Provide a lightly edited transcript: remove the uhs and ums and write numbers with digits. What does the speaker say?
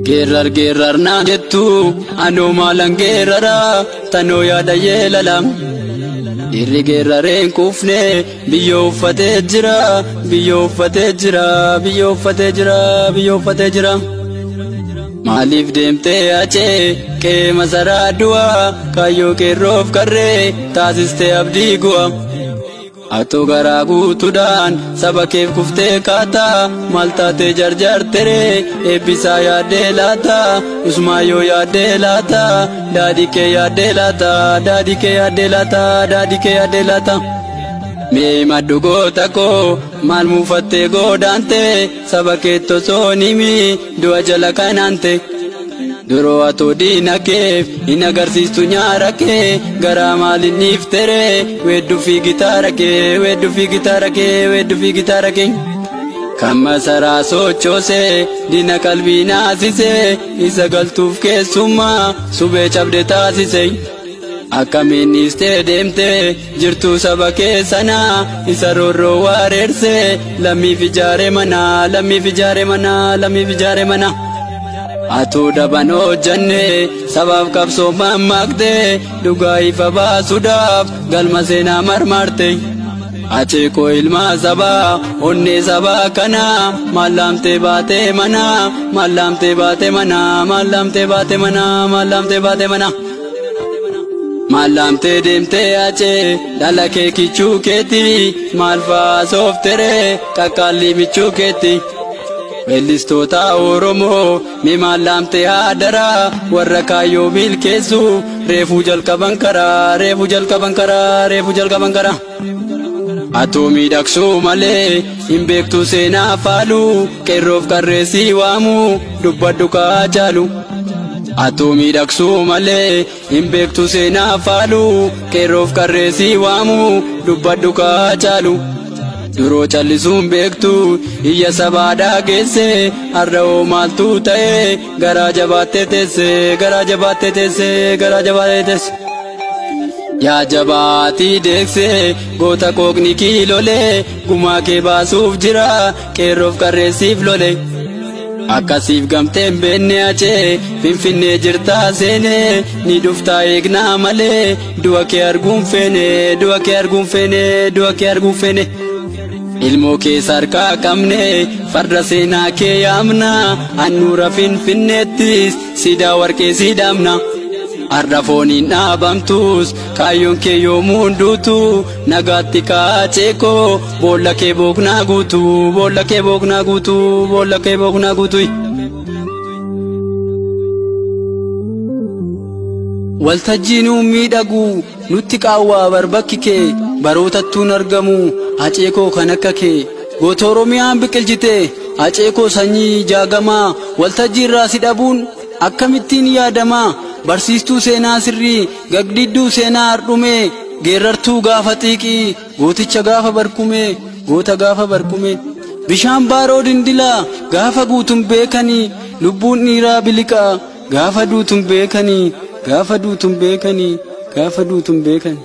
Geerar geerar naan jettu anoo maalan geerara tanoo yaada yeelala. Dhiirri geerareen kuufne biyyoo uffatee jira biyyoo uffatee jira biyyoo uffatee jira biyyoo uffatee jira. Maaliif deemtee achee qe'ee masaraa du'aa kaayyoo qeerroof qarree taasistee abdii gu'a. Atoo garaa guutuudhaan saba keef kuftee kaataa maal taatee jarjarteree eebbisaa yaaddee laata Usmaayyoo yaaddee laata daadhii kee yaaddee laata daadhii kee yaaddee laata daadhii kee yaaddee laata. Mee maddu goota koo maal muufattee goodaante saba keetti osoo himi du'a jala kanaante. Duroo atoo diina keef hin agarsiistu nyaara kee garaa maaliin dhiifteree weedduu fi gitaara kee weedduu fi gitaara kee weedduu fi gitaara kee. Kan masaraa sochoosee diina qalbii naasisee isa galtuuf keessummaa subee cabde taasise. Akkamiin dhiistee deemtee jirtuu saba keessanaa isa roorroo wareersee lammiif ijaare mana lammiif ijaare mana lammiif ijaare mana. Atuu daban hojjanne sabaaf qabsoo mammaaqte dhugaa ifa baasuudhaaf galma seenaa marmarte. Acheekoo ilmaa sabaa onnee sabaa kanaa maal laamtee baatee mana maal laamtee baatee mana maal laamtee baatee mana maal laamtee baatee mana. Maal laamtee deemtee achee dhala kee kichuu keetti maal fa'aa soofteree qaqqaallii michuu keetti. Weellistoota Oromoo mee maal laamtee haadaraa warra kaayyoo milkeessu reefuu jalqaban karaa reefuu jalqaban karaa reefuu jalqaban karaa. Atuu miidhagsuu malee hin beektu seenaa faalu qeerroof qarreessii waamu dubbadhu kaa caalu. Atuu miidhagsuu malee hin beektu seenaa faalu qeerroof qarreessii waamu dubbadhu kaa caalu. Duroo callisuun beektu iyya sabaa dhageesse har'a hoo maaltu ta'e garaa jabaattee teesse garaa jabaattee teesse garaa jabaattee teesse. Yaa jabaatii deekse goota qooqni kiilolee gumaa kee baasuuf jira qeerroof qarreessiif lole. Akkasiif gamteen beenne achee finfinnee jirtaa seenee ni dhuftaa eegnaa malee du'a kee arguun feene du'a kee arguun feene du'a kee arguun feene. Ilmoo keessa harkaa qabne farda seenaa kee yaamna handhuura finfinneettis siidaa warqee siidhaamna. Har'a fooniin dhaabamtus kaayyoon kee yoomuu hunduutu nagaatti kaaceekoo boolla kee booknaa guutu boolla kee booknaa guutu boolla kee booknaa guutu. Waltajjiin miidhagu nutti qaawwaa barbakki kee barootattuun argamu Haceekoo kan akka kee goota Oromiyaan biqilchite Haceekoo sanyii jaagamaa waltajjii irraa si dhabuun akkamittiin yaadamaa barsiistuu seenaa sirrii gagdidduu seenaa hardhumee geerartuu gaafa xiiqii gooticha gaafa barkumee goota gaafa barkumee bishaan baaroo dindilaa gaafa guutuun beekanii lubbuun dhiiraa biliqaa gaafa duutuun beekanii gaafa duutuun beekanii gaafa duutuun beekanii.